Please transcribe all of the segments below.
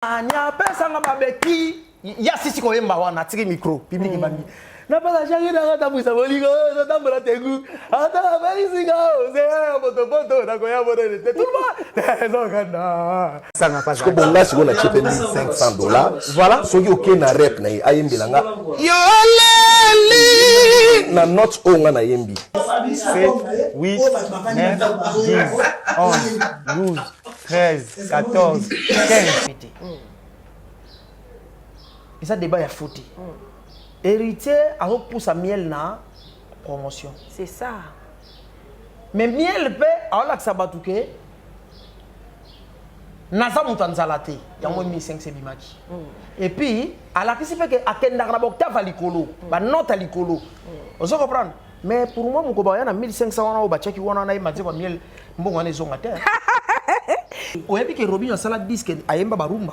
Anya pesa nga babeti ya sisi koyemba wana atiki micro public ebandi napesa shaki nanga tambwisa bolingo ozotambola tengu ata nafelisi nga oze potopoto nakoya monene te tout le monde ezokanda siko bonga sikoyo na tie mpe 1500 $. Voilà. Soki okei na rep na ye, ayembela nga yoleli na note oyo nga nayembi. 7, 8, 9, 10, 11, 12, 13, 14, 15. Te, eza débat ya faux te. Héritier azopusa Miel na promotion. C'est ça. Mais Miel mpe aolakisa bato ke naza moto ya nzala te. Yango 1500 ebimaki. Et puis alakisi mpe ke akendaka na baoctave ya likolo, banote ya likolo. Ozo comprendre? Mais pour moi, moko baya na 1500 wana oyo batiaki wana, nayemba nzembo ya Miel, mbongo wana ezonga te. Oyebi ke Robin asala disque, ayemba barumba,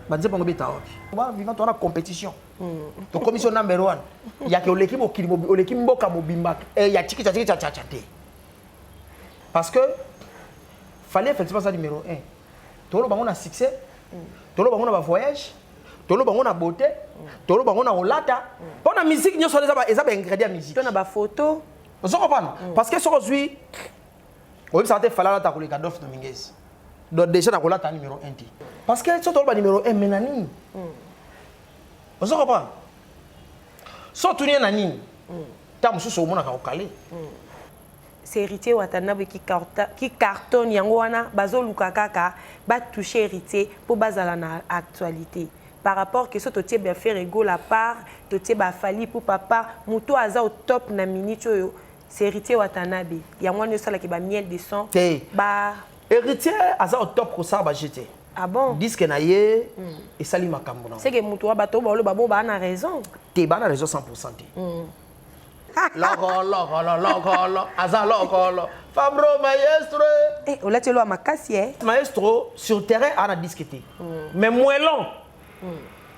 banzembo yango ebeta wapi? Ba vivant wana, compétition tokomi so number one yake, oleki mokili, oleki mboka mobimba, ya tiki tiki chachacha te. Parce que Fally effectivement aza numéro 1. Toloba bango na succès, toloba bango na bavoyage, toloba bango na beauté, toloba bango na kolata, mpo na musique nyonso wana eza baingrédient ya musique. To na bafoto. Ozo comprendre? Parce que soki ozwi, oyebisaka te Fally alata koleka Adolphe Dominguez. Donc déjà na kolata, numéro 1 te. Parce que so toloba numéro 1, mais na nini? Ozo comprendre? So otuni ye na nini, ta mosusu omonaka okale. C'est Héritier Watanabe qui cartonne. Yango wana bazoluka kaka batouche Héritier mpo bazala na actualité par rapport que so totie baFerre Gola part, totie baFally Ipupa part, moto aza au top na minute oyo, c'est Héritier Watanabe. Yango wana osalaki bamiel de son. Te. Ba Héritier aza au top kosala baje te. Ah bon? Disque na ye esali makambo na C'est que moto wa bato baoloba bo baa na raison. Te, baa na raison 100 te. Lokolo kolo lokolo, aza lokolo, Fabro maestro. Eh, olati elo ya makasi e. Maestro sur terrain aa na disque te, mais moelon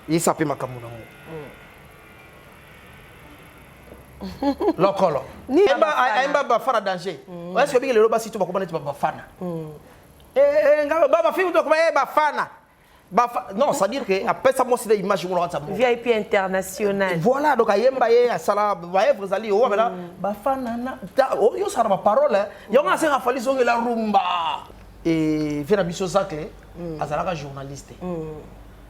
yesa mpe makambo nango lokolo. Ayemba Bafana danger. Est-ce que obiki lelo basi to bakoma neti bafana? Nga bafilme to bakoma bafana. Non, c'est à dire que apesa mwasi na image mona kati ya mboka. VIP international. Voilà, donc ayemba ye, asala baevre, ezali oyo bena bafana na oyo osala na baparole yango. Asenga Fally zongela rumba e vie na biso. Zacle azalaka journaliste,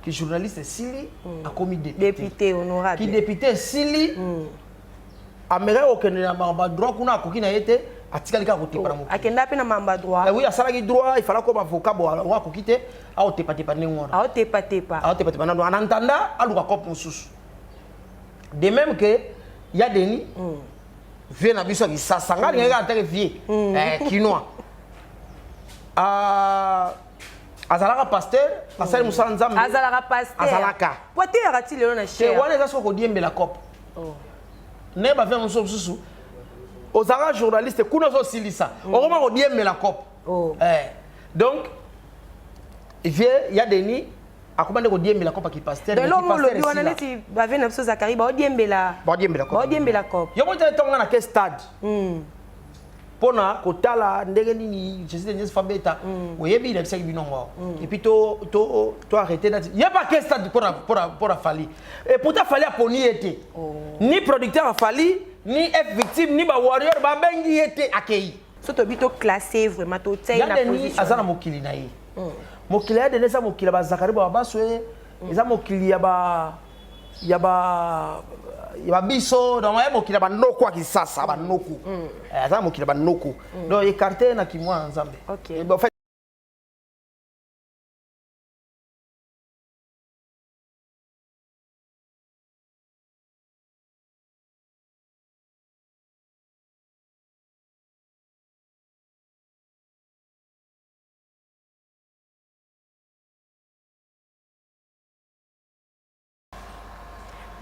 ki journaliste esili, akomi député. Député honorable. Ki député esili, amekaki kokende na makambo ya droit kuna, akoki na ye te, atikali kaka kotepa na mokili. Akenda mpe na mambo ya droit? Eh oui, asalaki droit, il fallait comme avocat bo oyo akoki te, aotepatepa ndenge wana. Aotepatepa. Aotepatepa nano en attendant aluka cope mosusu. De même que ya Denis, vieux na biso ya Kisasa, nga alingaki kaka teke vieux kinois. Ah, azalaka pasteur, asali mosala Nzambe. Azalaka pasteur? Azalaka. Po ateyaka ti lelo na te cher. Wana eza soki kodiembela cope ndenge bavie mosusu mosusu. Ozalaka journaliste kuna, ozosilisa, okoma kodiembela cope. Eh, donc vieux ya Denis akoma nde kodiembela cope aki pasteur. Donc eloko olobi wana, neti bavie na biso Zakari baodiembela. Baodiembela cope. Baodiembela cope. Yo moko ntonga na ke stade mpona kotala ndenge nini Jésus de Jésus fabeta, oyebi nayebisaki bino ngo. Et puis to arrêté nati ye pa ke stade mpona Fally. Et pourtant Fally aponi ye te, ni producteur aFally, ni F Victime, ni bawarrior babengi ye te, akei. So tobi toclasse vraiment, totia ye Ya na Denis position. Aza na mokili na ye. Mokili ya Denis eza mokili ya bazakari babaso ye, eza mokili ya babiso. Donc ye mokili ya banoko ya Kisasa, banoko. Aza na mokili ya banoko, donc écarte na kimwa ya Nzambe. En fait,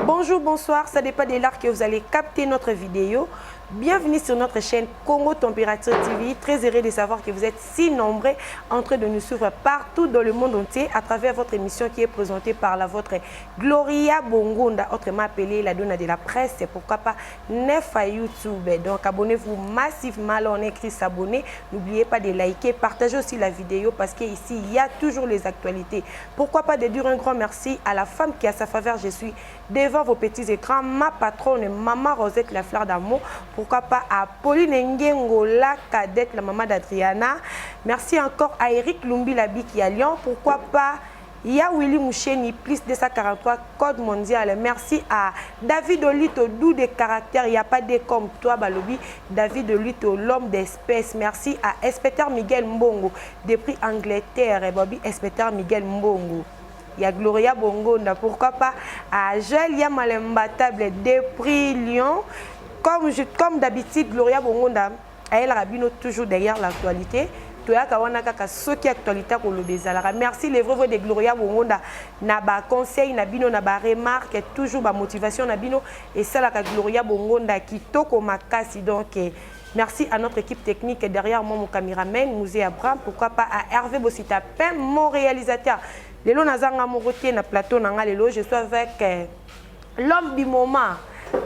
Bonjour, bonsoir, ça dépend de l'heure que vous allez capter notre vidéo. Bienvenue sur notre chaîne Congo Température TV. Très heureux de savoir que vous êtes si nombreux en train de nous suivre partout dans le monde entier à travers votre émission qui est présentée par la vôtre Gloria Bongonda, autrement appelée la donna de la presse. Pourquoi pas neuf à YouTube. Donc abonnez-vous massivement. Là, on écrit s'abonner. N'oubliez pas de liker, partagez aussi la vidéo parce qu'ici, il y a toujours les actualités. Pourquoi pas de dire un grand merci à la femme qui, à sa faveur, je suis devant vos petits écrans, ma patronne, Maman Rosette, la fleur d'amour. Pourquoi pas à Pauline Ngengo, la cadette, la maman d'Adriana. Merci encore à Eric Lumbi, la qui à Lyon. Pourquoi pas Ya Willy Moucheni, plus 243, code mondial. Merci à David Olito, doux de caractère. Il n'y a pas de comme toi, Balobi. David Olito, l'homme d'espèce. Merci à Inspecteur Miguel Mbongo, depuis Angleterre. Et Bobby, Inspecteur Miguel Mbongo. Il y a Gloria Bongonda, pourquoi pas à Joël Yamalemba, table depuis Lyon. Comme d'habitude, Gloria Bongonda, elle rabino toujours derrière l'actualité. Toyaka wana kaka soki actualité koloba ezalaka. Merci les vrais de Gloria Bongonda na baconseil na bino, na baremarque, toujours bamotivation na bino esalaka Gloria Bongonda kitoko makasi. Donc merci à notre équipe technique derrière moi, mon caméraman Mouzé Abraham, pourquoi pas à Hervé Bossita Pain, mon réalisateur. Lelo nazanga moko te na plateau na nga. Lelo je suis avec l'homme du moment.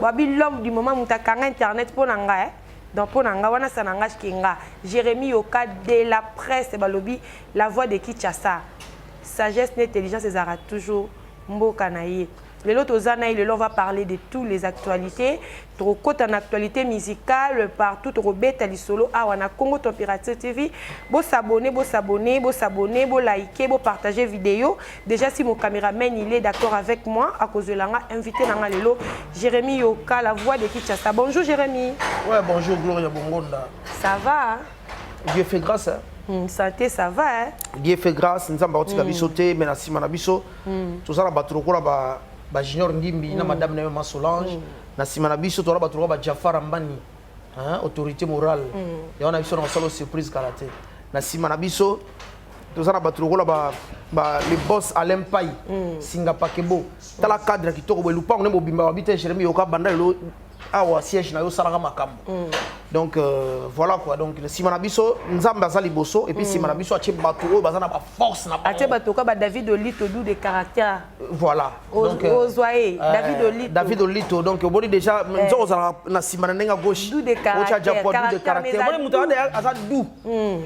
Babi, l'homme du moment, moto akanga internet mpo na nga, eh? Donc mpo na nga wana sa na nga nga Jérémy Yoka de la presse, balobi la voix de Kinshasa, sagesse na intelligence ezalaka toujours mboka na ye. Lelo toza na ye. Lelo on va parler de toutes les actualités. Tokokota na actualité musicale partout, tokobeta lisolo awa na Congo Température TV. Bosabonner, bosabonner, bosabonner, bolike, bopartager vidéo. Déjà, si mon caméraman, il est d'accord avec moi, akozwela nga invité na nga lelo, Jérémy Yoka, la voix de Kinshasa. Bonjour Jérémy. Ouais, bonjour Gloria Bongonda. Ça va, hein? Dieu fait grâce, hein? Santé, ça va, hein? Dieu fait grâce. Nzambe aotika biso te, mais na nsima na biso toza na bato lokola ba Junior Ngimbi na madame na ye Mama Solange. Na nsima na biso toza na bato lokola ba Jafar Ambani, hein, autorité morale yango na biso na kosala surprise kala te. Na nsima na biso toza na bato lokola ba le boss Alain Pai Singa Pakebo. Tala cadre ya kitoko boye, lupango nde mobimba babi te. Jérémi Yoka, banda lelo awa siège na yo osalaka makambo. Donc voilà quoi. Donc nsima na biso Nzambe aza liboso et puis nsima na biso atie bato oyo baza na baforce na atie bato ka ba David Olito, doux de caractère. Voilà. Donc ozwa ye David Olito. David Olito. Donc oboni déjà nzoko ozalaka na nsima na ndenge ya gauche. Doux de caractère. Doux de caractère. Omoni moto aza doux,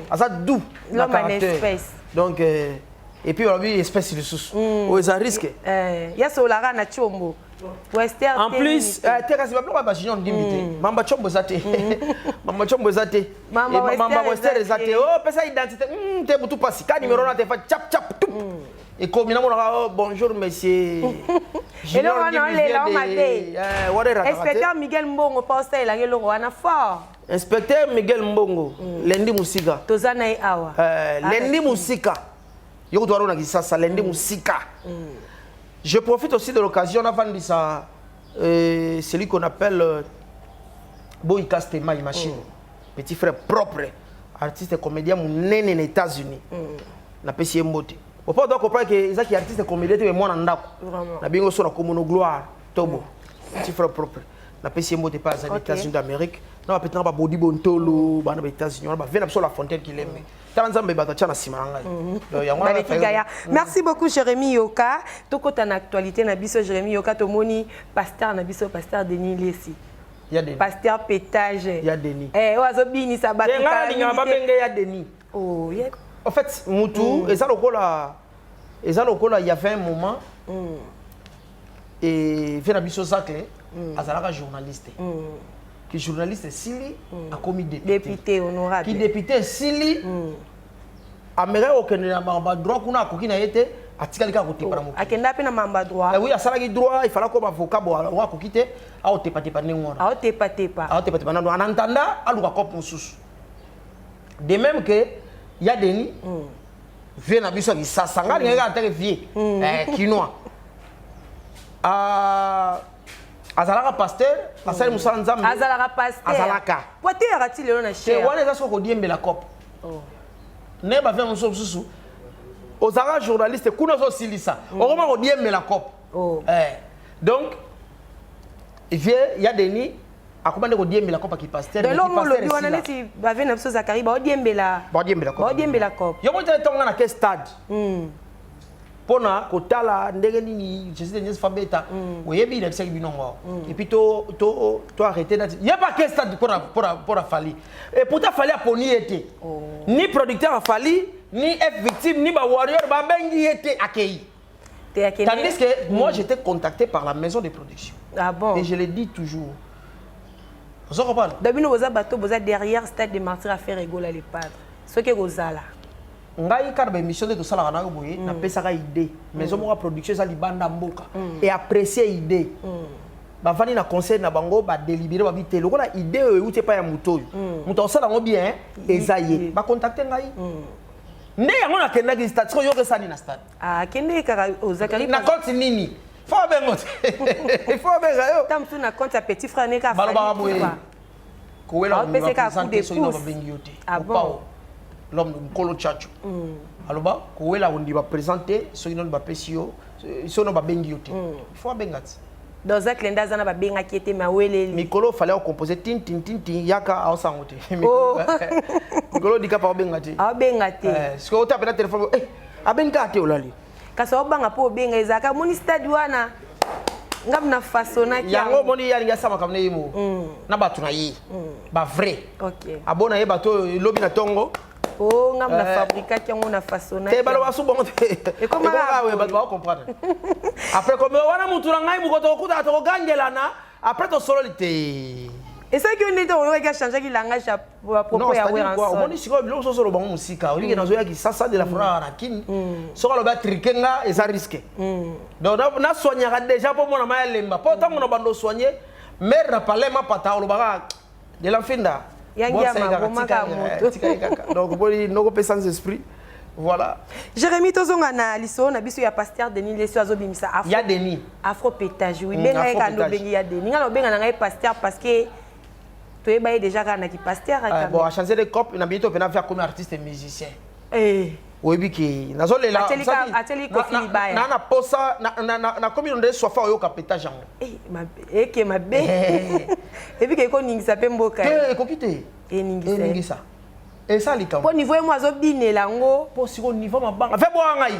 aza doux na caractère. Donc et puis balobi espèce lisusu oyo eza risque. Ya solaka na Tiombo. Western. En plus te, kasi babiloko ya bajunior Ndimbi te. Mamba Tiombo eza te, mamba Tiombo eza te, mamba Western eza te. O pesa identité te, butu pasi ka numéro na te fa chap chap tup ekomi namonaka: "Bonjour monsieur." Eloko wana olela o mabe. Inspecteur Miguel Mbongo mpo osalelanga eloko wana fort. Inspecteur Miguel Mbongo, lendi mosika. Toza na ye awa. Lendi mosika yo kutu wana na Kisasa, lendi mosika. Je profite aussi de l'occasion navandisa celui qu'on appelle Boyka Stema Machine, petit frère propre, artiste et comédien monene na États-Unis. Napesi ye mbote. Opo doit comprendre que ezaki artiste comédien te, mais mwana ndako na bingo so na komono Gloire Tobo, petit frère propre, napesi ye mbote. Pa aza na États-Unis d'Amérique na bapeti na babodi bontolo bana ba États-Unis wana bave na biso La Fontaine Kilembe. Tala Nzambe, bato atia na nsima na ngai. Donc yango wana. Baleki gaya. Merci beaucoup Jérémy Yoka. Tokota na actualité na biso. Jérémy Yoka, tomoni pasteur na biso, pasteur Denis Lesi. Ya Denis. Pasteur pétage. Ya Denis. Eh, oyo azobinisa bato. Te, ngai nalingaka babenge ya Denis. Oh, ye. En fait, mutu eza lokola il y avait un moment et vie na biso Zacle azalaka journaliste, ki journaliste esili, akomi député. Député honorable. Ki député esili, amekaki kokende na makambo ya droit kuna, akoki na ye te, atikali kaka kotepa na mokili. Akenda mpe na mamba droit. Eh oui, asalaki droit, il fallait comme avocat bo oyo akoki te, aotepatepa ndenge wana. Aotepatepa. Aotepatepa nano en attendant aluka cope mosusu. De même que ya Denis, vieux na biso ya Kisasa, nga alingaki kaka teke vieux kinois. Ah, azalaka pasteur, asali mosala Nzambe. Azalaka pasteur. Azalaka. Po ateyaka ti lelo na te cher. Wana eza soki kodiembela cope ndenge bavie mosusu mosusu. Ozalaka journaliste kuna, ozosilisa, okoma kodiembela cope. Oh. Eh, donc vieux ya Denis Akoma nde kodiembela kopa ki pasteur. Donc eloko olobi wana neti bave na biso Zakari baodiembela. Baodiembela kopa. Baodiembela kopa. Yo moko ntonga na ke stade. Mpona kotala ndenge nini Jésus de Nies fabeta. Oyebi na bisaki bino ngo. Et puis to to to arrêter nati. Ye pas ke stade mpona mpona mpona Fally. Et pourtant Fally aponi ye te. Ni producteur a Fally, ni F victime, ni ba warrior babengi ye te akei. Tandis que moi j'étais contacté par la maison de production. Ah bon? Et je le dis toujours. Ozo comprendre? Dabino boza bato boza derrière stade de martyr à faire Egola le padre. Soki kozala. Ngai kaka ba émission nde tosalaka na yo boye, napesaka idée. Maison moko ya production eza libanda mboka. Et apprécier idée. Bavandi na conseil na bango, badélibéré, babi te lokola idée oyo euti epai ya moto oyo. Moto akosala yango bien, eza ye. Bacontacte ngai. Nde yango nakendaki stade, soki oyoka esani na stade. Ah, kende kaka ozakali na compte nini? Faut abengo te. Faut abenga yo. Tam tu na compte ya petit frère ne ka balobaka boye. Kowela Baopesa kaka coup de soki na pouce. babengi yo te. Ah bon? Mopao, l'homme de Nkolo Tchatcho. Aloba kowela ondima présenter soki nano bapesi yo, soki nano babengi yo te. Il faut abenga ti. Donc Zach Lenda aza na babengaki ye te mais aweleli. Mikolo fallait composer tin tin tin tin yaka aosango te. Oh. Mikolo dikapa obenga te. Aobenga te. Sikoyo otape na téléphone, abengi kaka te olali. Kasi aobanga mpo obenga ezalaka moni stade wana ngam na façonnaki yango omoni ye alingi asala makambo na ye mo na bato na ye ba vrai. Abona ye bato oyo elobi na ntongo. Oh, ngam na fabrikaki yango na façonnaki. Te baloba su bongo te. Ekoma Ekoma boye. bato bakocomprendre. Après comme wana mutu na ngai moko tokokutana tokogangelana après tosololi te. Esalaki yo ndenge oyokaki achangeaki langage ya Non, propos ya c'est-à-dire quoi, Werrason. omoni sikoyo biloko mosusu oloba ngo mosika oyiki nazoyaki sasa de la forêt na kini soki alobi atrike nga eza risque. Donc nasoignaka déjà mpo mona ma elemba mpo ntango na bando soigne mare na palais mapata olobaka de la mfinda. Yangi Bwakisa ya ye kaka, maboma tika kaka ye, moto. tika ye kaka. Donc boni noko sans esprit. Voilà. Jérémy tozonga na lisolo na biso ya pasteur Denis Lesio azobimisa afro. Ya Denis. Afro pétage. Oui, benga ye afro kando pétage. bengi ya Denis. Nga na benga na ngai pasteur parce que toyeba ye déjà kaka na ki pasteur ata. Bon, a changé de cop na bientôt pena faire comme artiste et musicien. Oyebi ke nazolela Ateli ateli Kofi Libaya. na posa na komi nde sofa oyoka pétage yango. Eke mabe. Ebi ke koningisa pe mboka. Te ekoki te. Eningisa. Eningisa. Esa likambo. Po niveau ye mo azobinela yango. Po sikoyo niveau mabanga. Fe bwaka ngai.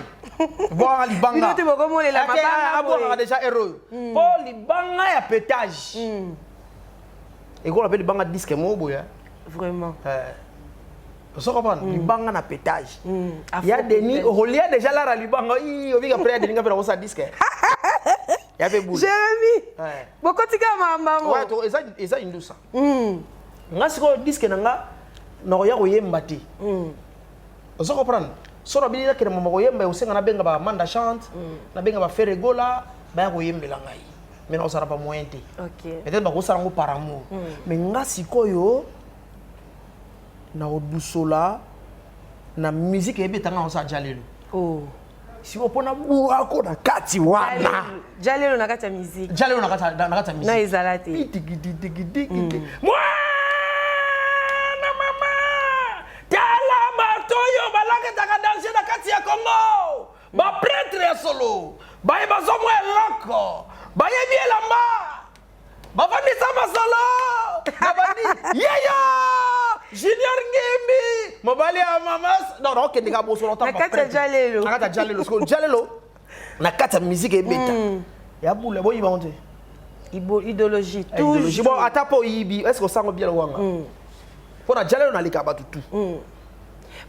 Bwaka libanga. Bino te bokomolela Ate, mabanga abwakaka boye. déjà erreur. Po libanga ya pétage. Ekola pe libanga disque moko boye. Vraiment. Ozo comprendre? Libanga na pétage. Ya Afro Denis, pétage. okolia déjà lara libanga. Ii, obika après ya Denis nga pe nakosa disque. Ya pe boule. Jérémy. Bokotika mamba ngo. Ouais, to eza eza indusa. Nga sikoyo disque na nga nakoya koyemba te. Ozo comprendre? So na bini nakende mama koyemba osenga nabenga ba Amanda chante, nabenga ba Ferre Gola, baya koyembela ngai. Mais nakozala ba moyen te. Peut-être bakosala yango par amour. Mais nga sikoyo nakodusola na musique eyebetanga nakosala jalelo. Sikoyo mpona bwako na kati wana. Jalelo na kati ya musique. Jalelo na kati ya musique. Na ezala te. Tiki. Mwana mama! Tala bato oyo balakataka danger na kati ya Congo. Ba prêtre ya solo. Baye bazomwa eloko. Bayebi elamba. Bavandisa masolo. Babandi yeyo! Junior Ngimbi! Mobali ya mama. Non, non, okende ka boso Na kati ya Jalelo. Na kati ya Jalelo. Sikoyo Jalelo na kati ya musique ebeta. Ya bula boyiba ngo te. Idéologie, Idéologie. toujours. Bon, ata po oyibi, est-ce que osango bien wanga? Pona Jalelo naleka bato tout.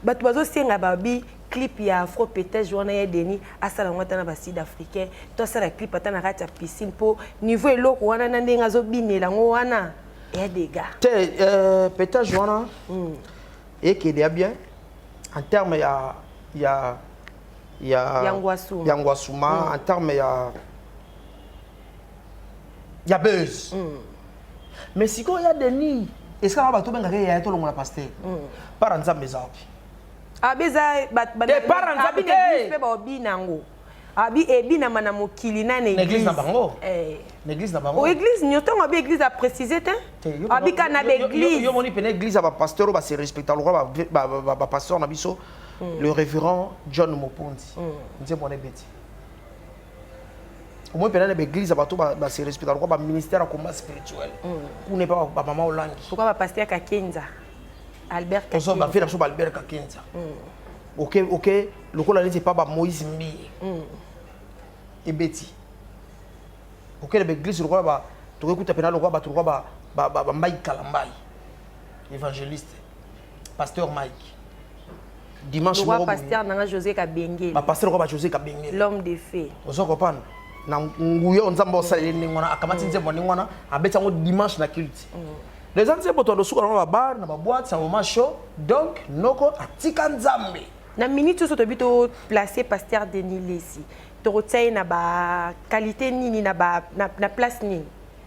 Bato bazosenga babi clip ya afro pétage wana ya Denis asala yango ata na basud africain to asala clip ata na kati ya piscine mpo niveau eloko wana na ndenge azobinela yango wana ya dégâts. Te pétage wana ekende ya bien en terme ya ya ya Ya Ngwasuma. ya Ngwasuma, en terme ya ya buzz. Mais sikoyo ya Denis esika bato bengaka ye ya tolongola pasteur para nzambe eza wapi? Abi eza Te, para nzambe abi te. na église mpe baobina yango. Abi ebinama na mokili na na Na église na bango. Na église na bango. O église nyonso ntango abi église aprécise te. Te, Abi ka na baéglise. Yo moni pene église ya bapasteur oyo base respecta lokola bapasteur na biso, le révérend John Mopondi, nzembo wana ebeti. Omoi mpena na baeglise ya bato base respecta lokwa baministère ya combat spirituel kuna epa bamama Olangi. Pourquoi bapasteur Kakenza, Albert? Ozo bavie na biso ba Albert Kakenza. Ok, ok, lokola neti epa ba Moïse Mbiye ebeti. Okende baeglise lokola ba tokoki kuta mpena lokola bato lokola bambai Kalambai, évangéliste pasteur Mike, dimanche lokwa moko boye. Pasteur nanga José Kabengele. Bapasteur lokola ba José Kabengele. L'homme de fait. Ozo comprendre, na nguya oyo Nzambe osaleli ndenge wana, akamati nzembo ndenge wana, abeti yango dimanche na culte. Eza nzembo to alosuka nango babar na baboîte, c'est un moment chaud. Donc noko atika Nzambe. Na minute oyo tobi toplace pasteur Denis Lesi, tokotia ye na baqualité nini, na place nini?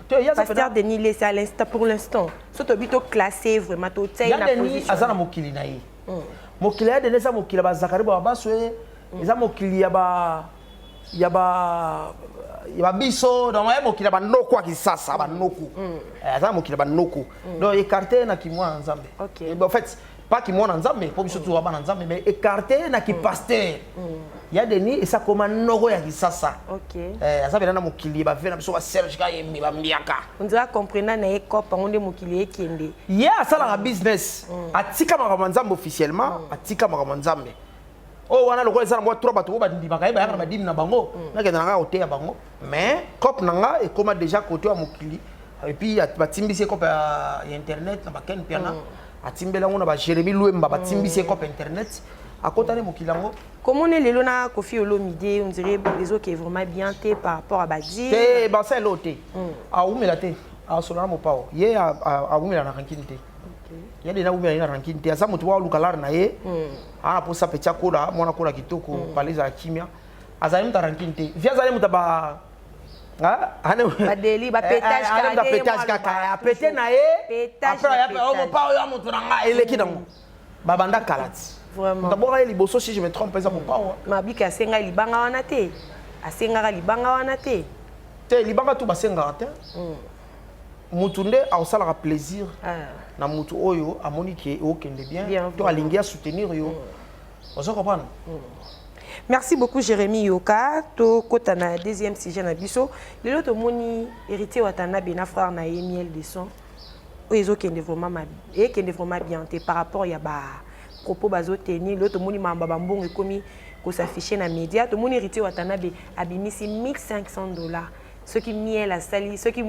Te, ye aza Pasteur Denis Lesi, à l'instant, pour l'instant, so tobi toclasse vraiment, totia ye Ya na Denis position aza na mokili na ye. Mokili ya Denis eza mokili ya bazakari babaso ye, eza mokili ya babiso. Donc ye mokili ya banoko ya Kisasa, banoko. Aza na mokili ya banoko, donc écarté na kimwana Nzambe. Eh, en fait pas kimwana Nzambe, mpo biso tuza bana Nzambe, mais écarté na kipasteur ya Denis, esa koma noko ya Kisasa. Aza pena na mokili bave na biso baSerge Kayembe, bambiaka. On dirait comprena na ye cope yango nde mokili ekende. Ye asalaka business, atika makambo ya Nzambe officiellement, atika makambo ya Nzambe oyo wana lokola eza na mwa trois bato oyo bandimaka ye, bayaka na badimi na bango. Nakende na nga koteya bango, mais cope na nga ekóma déjà kote ya mokili. Et puis batimbisi ye cope ya internet na baKen Piana, atimbeli yango na baJérémi Lwemba, batimbisi ye cope internet, akotani mokili yango. Komona lelo na Kofi Olomide, on dirait ezoke vraiment bien te par rapport à badire. Te, basala eloko te, awumela te, asola na mopao. Ye awumela na rancune te. Ye dena awumela ye na rancune te. Aza moto wa aluka lare na ye, ana mposa peti akola mwana, akola kitoko, pale ezala kimia. Azali moto ya rancune te. Vi azali moto ya ba Badeli, bapétage kaka, nde ye pétage mwa kaka alobaka apete toujours. na ye. Pétage Après na aya pétage. mopao oyo ya moto na nga eleki nango, babanda kala ti. Vraiment. Moto abwaka ye liboso, si je me trompe, eza mopao. Mabiki asenga libanga wana te, asengaka libanga wana te. Te, libanga tu basengaka te. Mutu nde akosalaka plaisir na mutu oyo amoni ke okende bien, Bien, to alingi asoutenir yo. Ozo comprendre? Merci beaucoup, Jérémy Yoka. Tokota na deuxième sujet na biso. Lelo tomoni Héritier Watanabe na frère na ye Miel de Son. Oyo ezokende vraiment ekende vraiment bien te par rapport ya ba propos bazotenir. Lelo tomoni mamba bambongo ekomi kosaffiche na média. Tomoni Héritier Watanabe abimisi 1500 $ soki Miel asali, soki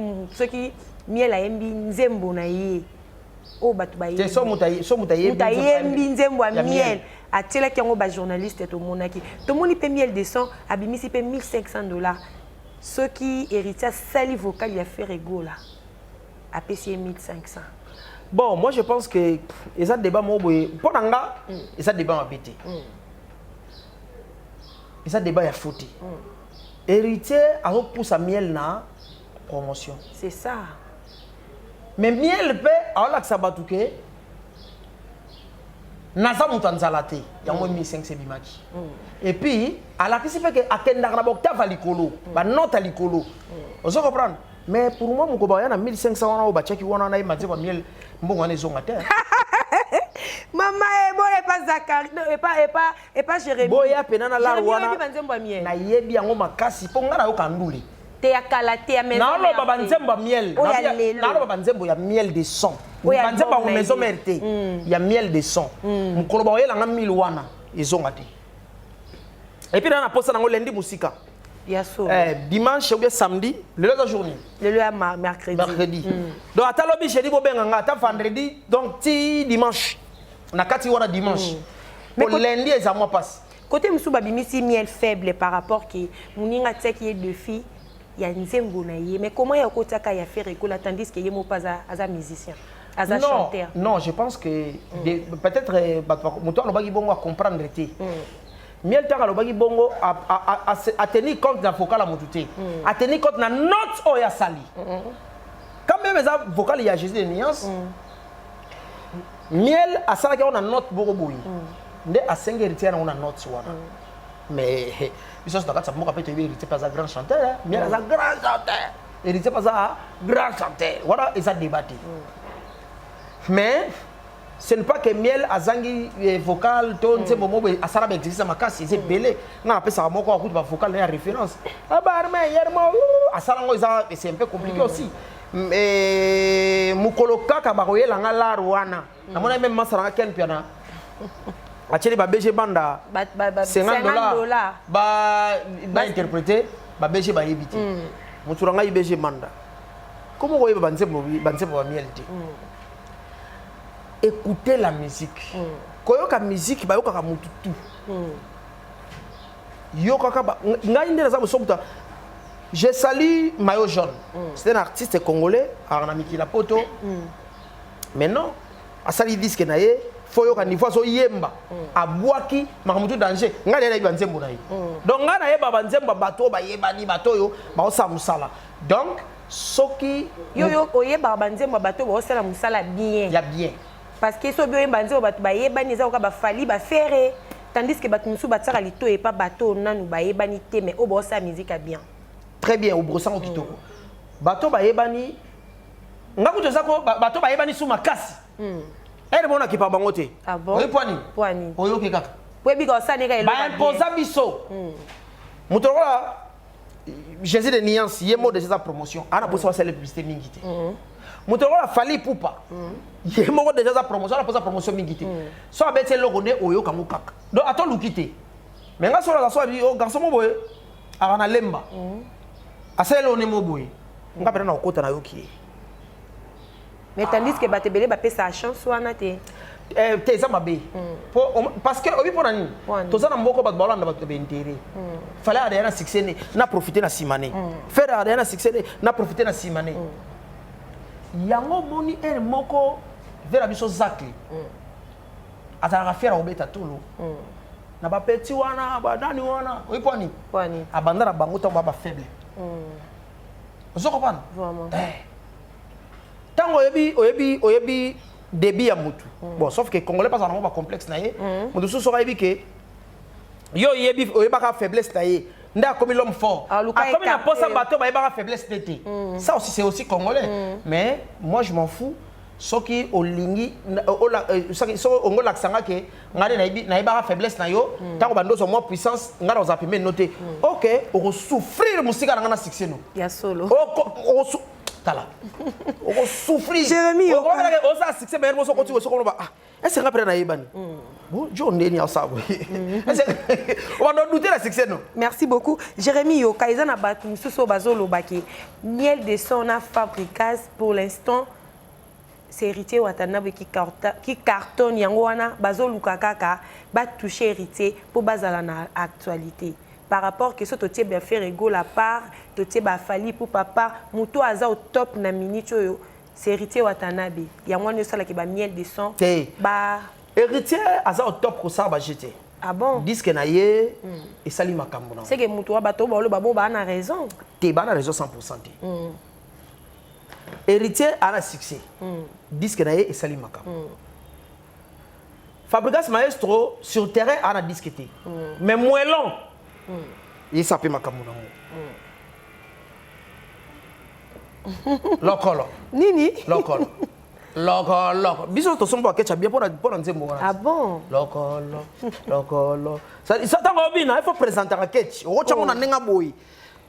Miel ayembi nzembo na ye oyo bato Te, so moto so moto ayembi moto ayembi nzembo ya ya Miel, atielaki yango bajournaliste. Tomonaki, tomoni mpe Miel de Son abimisi mpe 1500 $ soki Héritier asali vocal ya Ferre Gola, apesi ye 1500. Bon, moi je pense que eza débat moko boye. Mpo na nga, eza débat mabe te, eza débat ya faux te. Héritier azopusa Miel na promotion. C'est ça. Mais Miel mpe aolakisa bato ke naza moto ya nzala te. Yango 1500 ebimaki. Et puis alakisi mpe ke akendaka na baoctave ya likolo, banote ya likolo. Ozo comprendre? Mais pour moi, moko baya na 1500 wana oyo batiaki wana, nayeba nzembo ya Miel, mbongo wana ezonga te. Mama ebola epa Zakari, non, epa Jérémi. Boya pena na lar Jérémy, wana. oyebi banzembo ya Miel? Nayebi yango makasi, mpo nga nayoka ndule. Te, ya kala te, ya Maison Naoloba Mère te. banzembo ya Miel. Oyo ya lelo. Naoloba banzembo ya Miel de Son. Oyo ya Banzembo album yango na Maison ye. Mère te, ya Miel de Son. Mokolo baoyelanga 1000 wana, ezonga te. Et puis na posa nango lundi mosika. Ya so. Dimanche ou bien samedi. Lelo eza journée? Lelo ya mercredi. Mercredi. Donc ata lobi jeudi, bobenga nga ata vendredi, donc ti dimanche na kati wana, dimanche. Mais po lundi eza mwa pasi. Côté mosusu, babimisi Miel faible par rapport ke moninga atiaki ye défi ya nzembo na ye. Mais comment ya kotiaka ya Ferre Gola, tandis que ye moko aza musicien, aza Non, chanteur? non, je pense que peut-être moto alobaki bongo acomprendre te. Miel ntango alobaki bongo, atenir compte na vocal ya motu te, atenir compte na note oyo asali. Quand même eza vocal ya Jésus de Nuance, Miel asalaki yango na note moko boye nde asengi Héritier yango na note wana. Mais biso nyonso na kati ya mboka mpe toyebi Héritier mpe aza grand chanteur, hein. Miel aza grand chanteur, Héritier mpe aza grand chanteur, wana eza débat te. Mais Ce n'est pas que Miel azangi vocal to nzembo moko boye asala ba exercice ya makasi eza ebele. Nga napesaka moko akuti ba vocal na ya référence. Abarme yermo asala ngo eza, c'est un peu compliqué aussi. Mais mokolo kaka bakoyela nga lar wana. Namona même masala nga Ken Piana. Atieli ba BG banda 50 dollars ba ba interpréter ba BG bayebi te. Moto na ngai BG manda. Comment koyeba banzembo ba Miel te? Écoutez la musique. Koyoka musique bayokaka mutu tu. Yokaka ba ngai nde naza bosokuta. Je salue Maillot Jaune. C'est un artiste congolais, na mikila poto. Maintenant, asali disque na ye, faut yoka niveau azo yemba. Abwaki makambo tu danger. Ngai nayebi banzembo na ye. Donc ngai nayeba banzembo bato bayebani bato oyo baosala mosala. Donc soki yo oyebaka banzembo bato baosala mosala bien. Ya bien. Parce que soki oyemba nzembo bato bayebani eza koka bafali bafere, tandis que bato mosusu batiaka litoyi epa bato nanu bayebani te, mais oyo baosala musique ya bien. Très bien, obrosango kitoko. Bato bayebani nga kutu eza ko bato bayebani su makasi. Ere mona kipa bango te. Ah bon? Oyi poani? Poani. Oyoki kaka. Poyebi ka osala neka eloko. Ba imposa biso. Moto lokola Jésus de nuance, ye mo déjà sa promotion. Ana posa basala publicité mingi te. Moto lokola Fally Ipupa, ye moko déjà sa promotion, ana posa promotion mingi te. So abeti eloko nde oyoka ngo kaka. Donc atoluki te. Mais nga solo so abi oh garçon mo boye aka na lemba. Asala eloko ne mo boye. Nga pena na okota na yoki ye. Mais tandis que bato ebele bapesaka chance wana te. Te, eza mabe. Parce que obi mpona nini? Toza na mboka bato baolanda bato ba intérêt. Fallait adaya na succès ne na profiter na nsima ne. Ferre adaya na succès ne na profiter na nsima ne. Yango omoni ere moko vera biso Zakle azalaka fier akobeta tolo na bapeti wana banani wana. Oyi mpo nini? Poani? Abanda na bango ntango baa bafaible. Ozo comprendre? Vraiment. Ntango oyebi débit ya mutu, bon, sauf que congolais mpasa nango bacomplexe na ye. Moto mosusu soki ayebi ke yo oyebi, oyebaka faiblesse na ye, nde akomi l'homme fort. Aluka akomi na écarter. posa bato bayebaka faiblesse te te. Ça aussi, c'est aussi congolais, mais moi je m'en fous. Soki olingi soki ongo olakisanga ke ngai nde nayebaka faiblesse na yo, ntango bandozwa mwa puissance, ngai na kozala pembeni no te. Ok, okosouffrir mosika na ngai na succès no. Ya solo. Tala, okosouffrir. Jérémy Yoka. Oza succès, mais moso okoti osoko oloba: ah, est ce que nga pene nayebani bon jo ndeni asala boye? Obanda odute na succès no. Merci beaucoup Jérémy Yoka. Eza na bato mosusu oyo bazolobaki Miel de Son na Fabregas, pour l'instant c'est Héritier Watanabe qui cartonne. Yango wana bazoluka kaka batouche Héritier mpo bazala na actualité, par rapport que so totie baFerre Gola part, totie baFally Ipupa part, moto aza au top na minute oyo c'est Héritier Watanabe. Yango wana osalaki bamiel de Son Te. Ba Héritier aza au top kosala baje te. Ah bon? Disque na ye esali makambo na C'est que moto wa bato baloba bo baa na raison. Te, baa na raison 100 te. Héritier aza na succès, disque na ye esali makambo. Fabregas maestro sur terrain aza na disque te, mais moelon yesa mpe makambo nango lokolo. Nini? Lokolo, lokolo, biso tosomba bakecha bien mpona nzembo wana. Ah bon? Lokolo, lokolo, ntango obina, il faut présentaka ketch, okotyango na ndenge boye: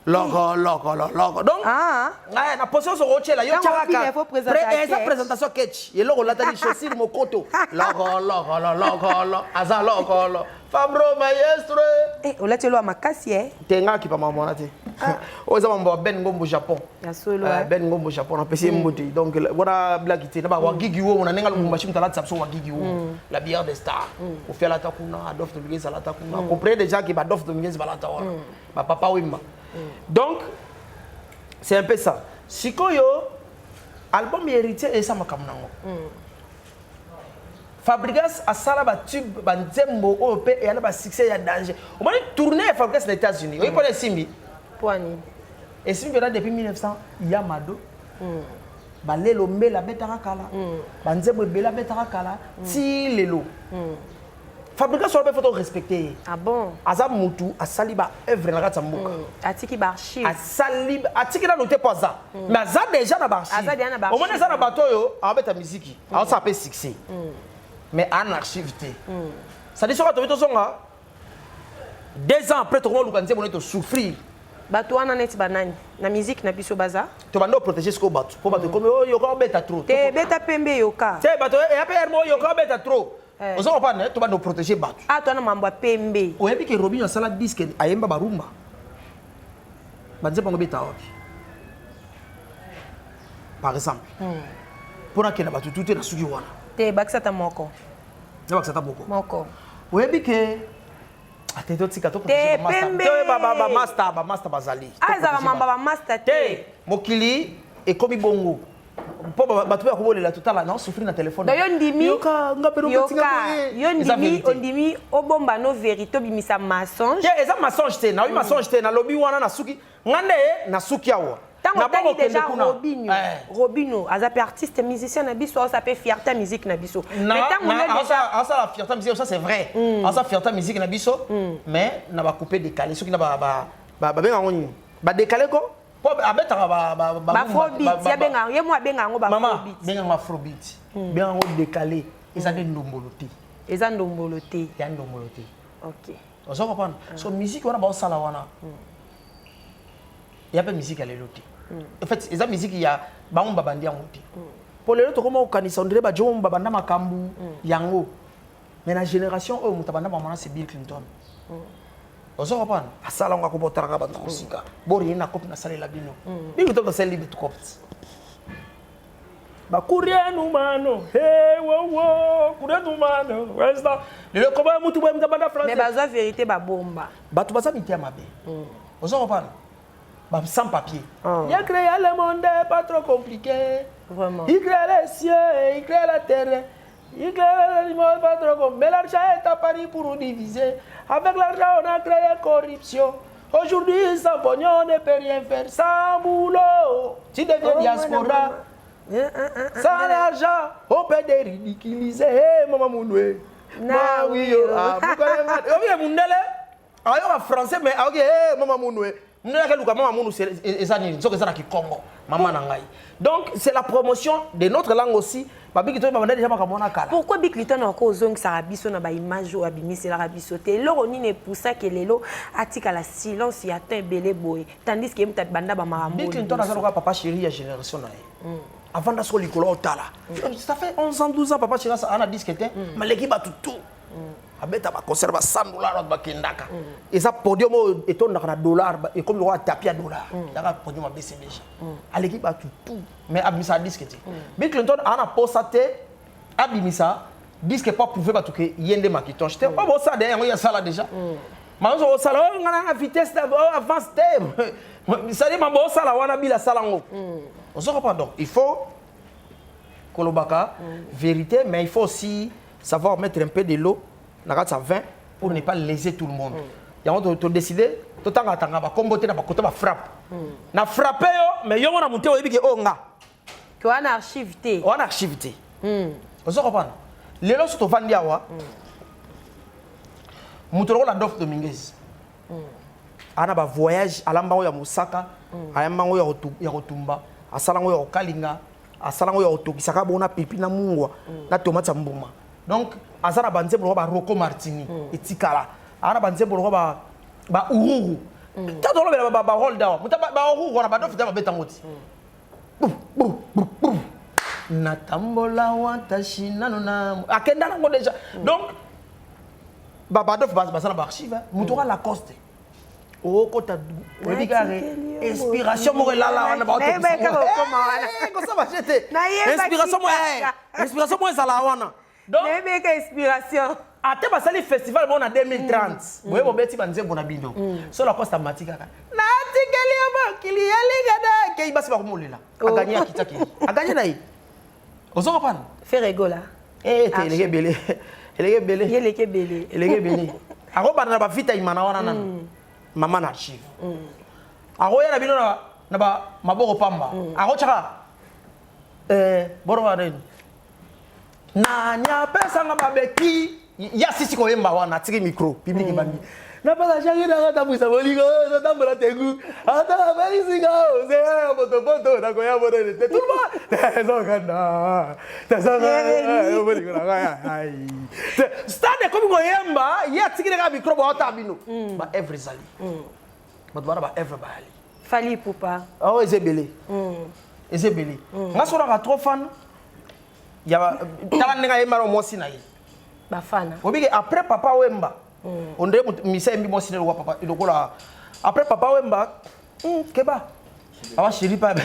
loko, loko, loko. Donc Ah. ngai na position soko otyela yo. Ntango obina, il faut présenter eza ketch. Présentation ketch, eloko olatani, chaussure mokoto, loko, loko, lokolo, aza lokolo, Fabro maestro. Eh, olati elo ya makasi e. Te, nga akipa makambo wana te. Oyo eza mambo ya Ben Ngombo Japon. Ya solo. Ben Ngombo Japon, napesi ye mbote. Donc wana blaki te na bawagigi wo na ndenge Lubumbashi, moto alatisa biso wagigi wo, la bière des stars. Kofi alata kuna, Adolphe Dominguez alata kuna. Comprenez déjà ke baadolphe Dominguez balata wana, bapapa Wemba. Donc c'est un peu ça. Sikoyo album ya Héritier eza makambo nango. Fabregas asala batube, banzembo oyo mpe eya na basuccès ya danger. Omoni tournée ya Fabregas na États-Unis, oyi mpona esimbi. Poani? Esimbi mpena depuis 1900 ya mado. Balelo mbele abetaka kala, banzembo ebele abetaka kala ti lelo. Fabregas wana mpe faut torespecte ye. Ah bon? Aza mutu asali baœuvre na kati ya mboka. Atiki baarchive. Asali, atiki nano te mpo aza, mais aza déjà na Aza déjà na baarchive. baarchive. Omoni eza na bato oyo aobeta miziki, aosala mpe succès. Mais en archive te. C'est-à-dire soki tobi tozonga 2 ans après, tokoma luka nzembo neti tosouffrir. Bato wana neti banani na musique na biso baza? Tobanda oprotéger sikoyo bato, mpo bato ekomi oyo yoka obeta trop. Te, beta pembe, yoka. Te, bato eya mpe hermo yoka obeta trop. Oza comprendre? Tobanda oprotéger bato. A to wana mambo ya pembe. Oyebi ke Robinho asala disque, ayemba barumba, banzembo yango ebeta wapi? Par exemple, mpo nakenda bato tu te na suki wana. Te, bakisa ata moko. Nabakisa ata moko. Moko. Oyebi ke ate totika. Te, pembe. Bamaster, bamaster bazali. A ezalaka mambo ya bamaster te. Te, mokili ekomi bongo, mpo bato mpe bakobolela totala na osouffrir na telefone. Donc yo ndimi Yoka nga mpe. Yoka, yo ndimi, ondimi obomba no vérité, obimisa mensonge. Te, eza mensonge te, nayobi mensonge te. Nalobi wana na suki nga nde na suki awa. Ntango Na bongo otangi okende déjà kuna. Robinho. Robinho aza mpe artiste musicien na biso, aosa mpe fierté ya musique na biso. Mais ntango yo déjà Asala fierté musique, ça c'est vrai, asala fierté musique na biso, mais na bacoupe décalé, soki na babenga yango nini, badécalé ko, mpo abetaka Baafrobeat, ye abenga, ye mo abenga yango. Mama. Baafrobeat. Benga yango afrobeat, benga yango décalé, eza nde ndombolo te. Eza ndombolo te. Ya ndombolo te. Oza comprendre? So musique wana baosala wana ya mpe musique ya lelo te. En fait, eza musique ya bango babandi yango te, mpo lelo tokoma kokanisa ondire bajomo babanda makambo yango, mais na génération oyo moto abanda makambo wana, c'est Bill Clinton. Oza comprendre? Asala yango, akobotalaka bato kosika borie na kope nasalela bino. Bill Clinton asaleli bato kope bakurienu mano, hey, wo, wo, kurienu mano westa lelo koma mutu boye mutu abanda Mais français. Bazwa vérité, babomba. Bato baza miteya mabe, oza comprendre? Ba sans papier. Oh. Il a créé le monde, pas trop compliqué. Vraiment. Il crée les cieux, il crée la terre, il crée les animaux, pas trop compliqué. Mais l'argent est à Paris pour nous diviser. Avec l'argent, on a créé corruption. Aujourd'hui, sans pognon, on ne peut rien faire. Sans boulot, tu deviens Oh, diaspora. Sans l'argent, on peut te ridiculiser. Hey, maman Mounoué. Na Ma oui, oui, oh, ah, pourquoi oyo mundele ayoka français, mais ayoki hey, mama Mounoué. Mundele akeluka mama Mounu, eza nini soki eza na kikongo, mama na ngai? Donc c'est la promotion de notre langue aussi. Babiki to babanda déjà makambo wana kala. Pourquoi Bill Clinton ako ozongisaka biso na baimage oyo abimiselaka biso te? Eloko nini epusaki lelo atikala silence ya temps ebele boye, tandis ke ye moto abanda bamakambo? Bill Clinton aza lokola papa chéri ya génération na ye. Avanda soko likolo otala, ça fait 11 ans, 12 ans, papa chéri ana disque te, maleki bato tout abeta baconcert ba 100 dollar, bato bakendaka. Eza podium oyo etondaka na dollar, ekomi lokola tapis ya dollar, yaka podium abc déjà. Aleki bato tout, mais abimisa disque te. Bill Clinton aa na posa te abimisa disque po approuve bato ke ye nde makitonche te. Oyo bosala de yango, ye asala déjà. Mazo osala oyo nga na vitesse oyo avance te, c'est-à-dire mambo osala wana, bila asala yango. Ozo comprendre? Donc il faut kolobaka vérité, mais il faut aussi savoir mettre un peu de l'eau na kati ya vin pour ne pas léser tout le monde. Yango todécide totangatanga bakombo te na bakota bafrappe na frappe yo, mais yongo na mote oyebi ke oyo nga. Ke wana archive te. Wana archive te. Ozo comprendre? Lelo so tovandi awa, moto lokola Adolphe Dominguez ana bavoyage, alamba yango ya mosaka, ayamba yango ya kotumba, asala yango ya kokalinga, asala yango ya kotokisaka bongo na pipi na mungwa na tomate ya mbuma. Donc aza na banzembo lokola baroko Martini etikala, aza na banzembo lokola baururu. Ta tolobela barole dawa moto baururu wana, badolphe te babetango ti natambola watashi nano na akenda nango déjà. Donc badolphe baza na baarchive. Moto oka Lacoste okota, oyebi kaka inspiration moko elala wana. Kosaba te, inspiration moko, inspiration moko ezala wana. Donc nayebeka inspiration. Ate basali festival moko na 2030 boye, bobeti banzembo na bino, so Lacoste amati kaka natikeli yo mokili elingana kei, basi bakomolela, aganye, akitaki, aganye na ye. Ozo comprendre? Ferre Gola. Te, eleki ebele, eleki ebele. Ye eleki ebele. Eleki ebele. Akobanda na bavita imana wana nano, mama na archive. Akoya na bino na ba maboko pamba, akotyaka boroba nini, nani apesanga babeti ya sisi koyemba wana, atiki micro public ebandi. Napesa shaki nanga tambwisa bolingo ezotambola tengu ata nafelisi nga ozela ya potopoto nakoya monene te tout le monde ezokanda bolingo na ngai. Stade ekomi koyemba, ye atikili kaka micro, baota bino baevre ezali, bato bana baevre bayali. Fally Ipupa. Awa eza ebele, eza ebele. Nga solaka trop fan ya tala ndenge ayemba na mwasi na ye. Bafana. Obike après Papa Wemba, on dirait misa yembi mwasi na lokola papa, lokola après Papa Wemba. Keba papa chéri, pa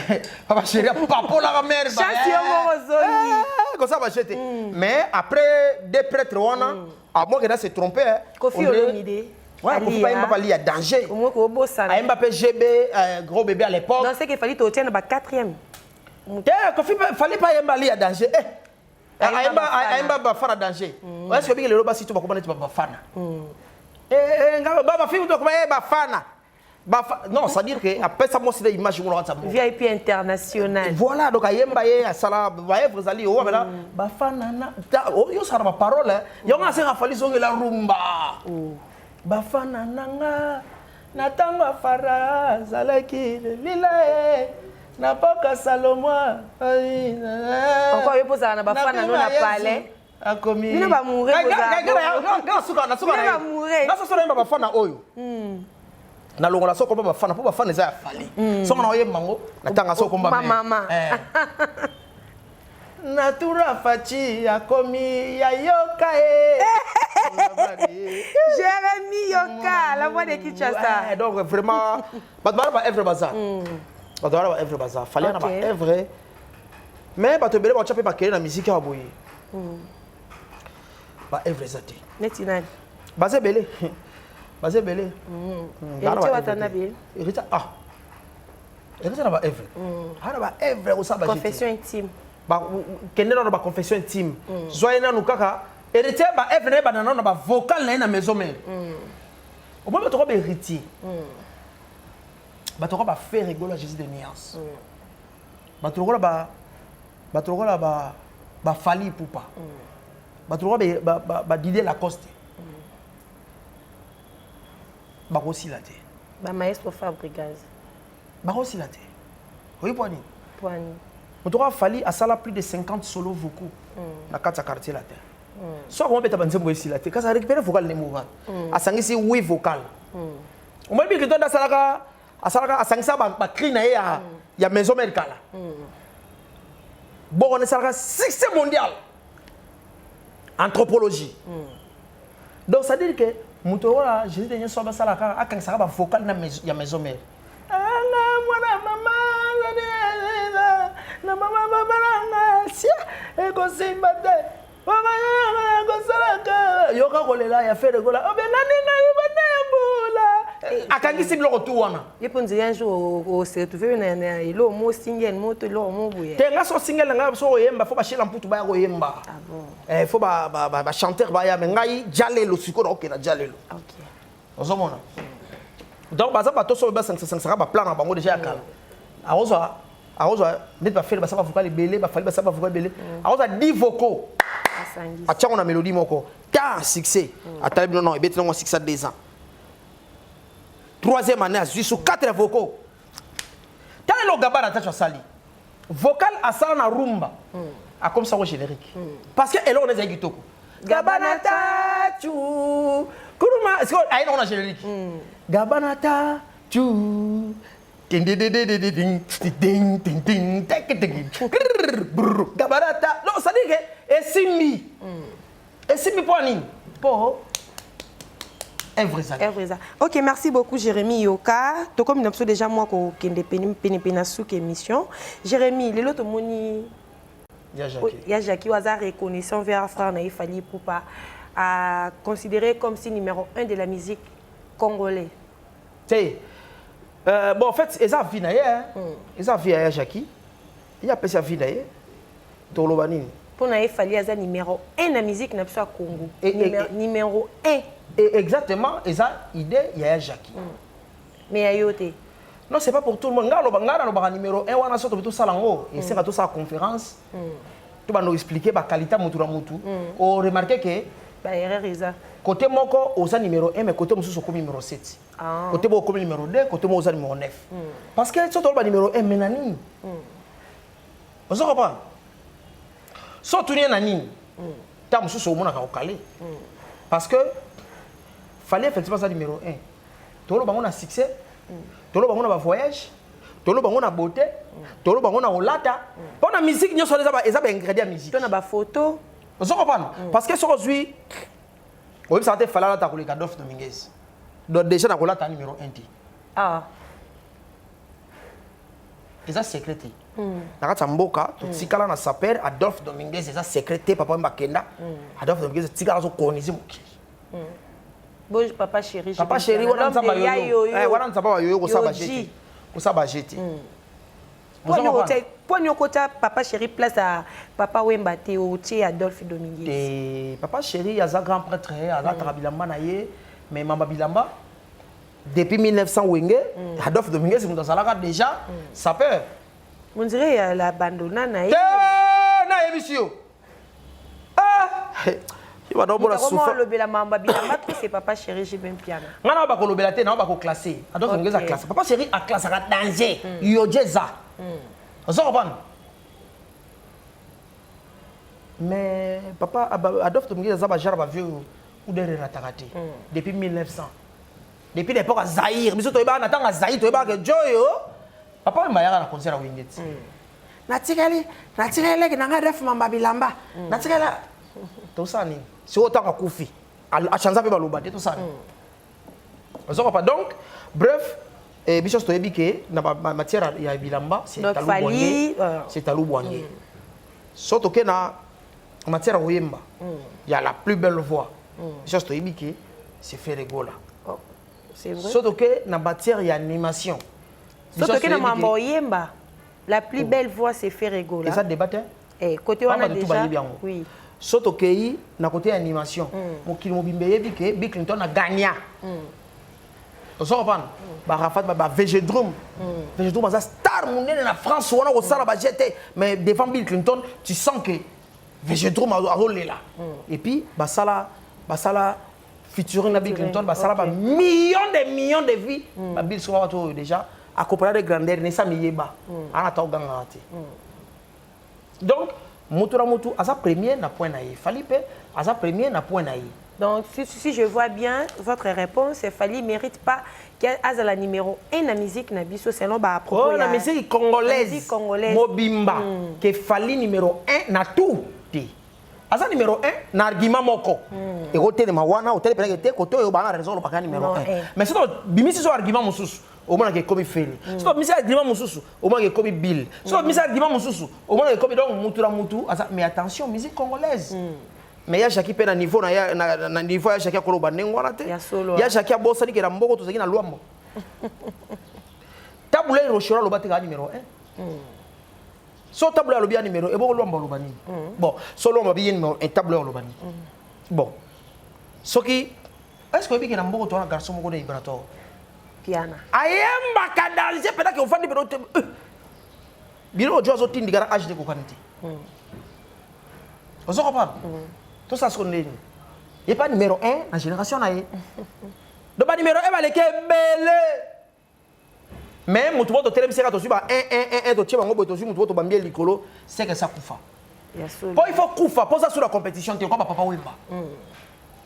papa chéri apapolaka mare. Chance yo moko ozongi. Kosala baje te, mais après deux prêtres wana, à moins que na se tromper. Koffi Olomide. Ouais, Kofi ayemba pali ya danger. Omoi kobosana. Ayemba mpe GB, gros bébé à l'époque. Donc c'est que Fally totia na ba quatrième. Te, Kofi Fally pa ayemba ali ya danger. Eh, ayemba ayemba bafana danger. Est ce que obiki lelo basi to bakoma neti bafana? Nga ba bafilme to bakoma bafana. Non, c'est à dire que apesa mwasi na image mona kati. VIP international. Voilà, donc ayemba ye asala baevre ezali oyo bana bafana na oyo osala baparole yango asenga Fally zongela rumba. Bafana nanga na ntango afara azalaki lila e na mpoka Salomo. Encore yo mpo na bafana no na palais. Akomi. Bino bamoure. Nasoso nayemba bafana oyo nalongola so komba bafana mpo bafana eza ya Fally. Songo na oyemba ngo natanga so komba. Mama. Natura faci akomi ya yoka e. Jérémy Yoka, la voix de Kinshasa. Ouais, donc vraiment bato bana baevre baza, bato bana baevre baza, Fally na baevre, mais bato ebele batya mpe bakele na musique awa boye, baevre eza te. Neti nani? Baza ebele, baza ebele. Héritier Watanabe. Héritier, ah, Héritier na baevre, ana baevre kosala. Confession intime. Kende nano baconfession intime, zwa ye nanu kaka Héritier. Baevre na ye banda nano na bavocal na ye na Maison Mère. Omoni bato ko bahéritier, bato ko baFerre Gola, Jésus de nuance, bato lokola ba bato lokola ba baFally Ipupa, bato lokola baDidier Lacoste bakosila te. Bamaestro Fabregas. Bakosila te, oyi po nini? Poani? Moto oyo aFally asala plus de 50 solo vocaux na kati ya Quartier Latin. So akomobeta banzembo esila te, kasi arécupéré vocal nde moko kaka asangisi huit vocal. Omoni bikito nde asalaka asangisa bacri na ye ya Maison Mère kala boko wana esalaka succès mondial, Anthropologie. Donc c'est à dire que moto oyo Jésus de nyonso basalaka akangisaka bavocal na ya Maison Mère anga mwana mama na mama mama nanga sia ekosimba te kosalaka yoka kolela ya Ferre Gola obengani ngai bana ya mbula, akangisi biloko tu wana. Ye mpo nzela un jour ose retrouve na eloko mo single mo to eloko mo boye. Te, nga so single na ngai so oyemba, fo bashela mputu baya koyemba. Ah bon? Fo bachanteur baya, me ngai jalelo sikoyo nakokenda jalelo. Ozomona, donc baza bato so basangisasangisaka baplan na bango déjà ya kala. Akozwa neti baFerre basala bavocal ebele, baFally basala bavocal ebele, akozwa 10 vocaux, asangisi, atiango na mélodie moko ta succès. Atali bino non, ebeti nango succès 2 ans, troisième année azwi so 4 vocaux. Tala eloko Gabana Tacho asali, vocal asala na rumba, akomisa yango générique, parce que eloko na ezali kitoko. Gabana Tachu kuruma sikoyo aye nango na générique Gabana Tachu. Ding, ding, ding, ding, ding, ding, ding, ding, ding, ding, ding, grrr, brrr, Gabana ta. Non, ça dit que esimbi. Esimbi mpo nini? Mpo œuvre ezali. Œuvre eza. Ok, merci beaucoup Jérémy Yoka. Tokomi na biso déjà mwa kokende pene pene na suki émission. Jérémy, lelo tomoni Ya Jackie. Ya Jackie oyo aza reconnaissant vers frère na ye Fally Ipupa, a considéré comme si numéro 1 de la musique congolais. Te. Bon, en fait, eza vie na ye, hein. Eza vie ya Jackie. Ye apesi ya vie na ye. Toloba nini? Mpo na ye Fally aza numéro 1 na musique na biso ya Congo. Numéro 1. Et exactement, eza idée ya ya Jackie. Mais ya yo te. Non, c'est pas pour tout le monde. Nga loba, nga nalobaka numéro 1 wana, so tobi tosala yango, esenga tosala conférence, to bando expliquer baqualité ya mutu na mutu. Oremarquer ke Ba erreur eza. Côté moko oza numéro 1 mais côté mosusu okomi numéro 7. Ah. Côté moko okomi numéro 2, côté moko oza numéro 9. Parce que soki toloba numéro 1 mais na nini? Ozo comprendre? So otuni ye na nini? Ntango mosusu omonaka okale. Parce que Fally effectivement aza numéro 1. Toloba ngo na succès, toloba ngo na ba voyage, toloba ngo na beauté, toloba ngo na kolata. Mpo na musique nyonso wana eza ba ingrédient ya musique. To na ba photo. Ozo comprendre? Parce que soki ozwi oyebisaka te Fally alata koleka Adolphe Dominguez. Donc déjà na kolata numéro 1 te. Ah. Eza secret te. Na kati ya mboka totikala na saper Adolphe Dominguez eza secret te papa Wemba akenda. Adolphe Dominguez tikala azokolonize mokili. Bon, papa chéri, Papa chéri wana nzamba yoyo. Eh, wana nzamba wa yoyo kosala ba jete. Kosala ba jete. Poni okota papa chéri place à papa Wemba te otie Adolphe Dominguez. Te papa chéri aza grand prêtre, aza bilamba na ye, mais mamba bilamba depuis 1900 Wenge, Adolphe Dominguez moto azalaka déjà sapeur. On dirait la abandonna na ye. Te na yebisi yo. Ah! Yo bana obola souffre. Olobela mamba bilamba trop c'est papa chéri JB Mpiana. Nga na bakolobela te na bakoclasser. Adolphe Dominguez a classé. Papa chéri a classaka danger. Yo jeza. Ozo comprendre? Mais papa Adolphe Dominguez aza ba genre ba vieux ou de relataka te. Depuis 1900. Depuis l'époque à Zaïre, biso toyebaka na ntango ya Zaïre toyebaka ke Joyo papa oyo mayaka na concert ya Wenge ti. Natikali natikali leki na ngai Adolphe Mamba bilamba. Natikali tosala nini? Sikoyo ntango akufi achanza mpe baloba te tosala nini? Ozo comprendre? Donc bref, eh, biso toyebi ke na ba matière ya bilamba c'est Donc, Talou Fally, Bwange, c'est Talou Bwange. So toke na matière ya koyemba, ya la plus belle voix. Biso toyebi ke c'est Ferre Gola. Oh, c'est vrai. So toke na matière ya animation. So toke na Biso toyebi mambo ke oyemba, la plus belle voix c'est Ferre Gola. Eza débat hein? Eh, côté wana Pamba de tout déjà. bayebi yango. Oui. So tokei na côté animation. Mokili mobimba yebi ke Bill Clinton a gagné. Ozo comprendre? Ba Rafat ba VG Drum. VG Drum aza star munene na France wana kosala ba GT mais devant Bill Clinton tu sens que VG Drum azolela. Et puis basala basala featuring na Bill Clinton basala ba millions de millions de vues. Ba Bill soka bato déjà accompagné de grandeur ne sa miyeba. Ana ta oganga te. Donc moto na moto aza premier na point na ye. Fally pe aza premier na point na ye. Donc, si je vois bien votre réponse, Fally ne mérite pas qu'il ait la numéro 1 na musique na biso selon ba propos Oh, na ya musique congolaise. Na musique congolaise. Mobimba que Fally numéro 1 na tout te. Aza numéro 1 na argument moko. Et côté de mawana, hôtel peut être côté oyo ba na raison ba numéro Non, 1. eh. Mais si bimisi so argument mosusu, au moins que comme Fally. Si bimisi argument mosusu, au moins que comme Bill. Si bimisi argument mosusu, au moins que comme donc mutu na mutu, aza mais attention musique congolaise. Mais ya Jackie pe na niveau na ya na niveau ya Jackie akoloba ndenge wana te. Ya solo, Ya Jackie abosani ke na mboko tozalaki na Lwambo. Tabule Rochera loba te ka numéro 1. So tabule alobi ya numéro, ebongo Lwambo aloba nini? Bon, so Lwambo abi ye numéro 1, tabule aloba nini? Bon. Soki est-ce que oyebi ke na mboko to wana garçon moko na vibrator? Piana. Ayembaka danger peut-être que ofandi peno te. Biloko jo azotindika na âge de kokani te. Ozo comprendre? Tout ça, ce qu'on est. Il n'y a pas numéro 1 la génération. Na ye. Donc, ba numéro 1, ba leke belé. Mais, mutu moto telem sera tosu ba 1 1 1 1 to tie bango boye tosu mutu moto bambie likolo, c'est que ça kufa. Ya solo. Po il faut kufa, po ça sur la compétition te kwa papa Wemba.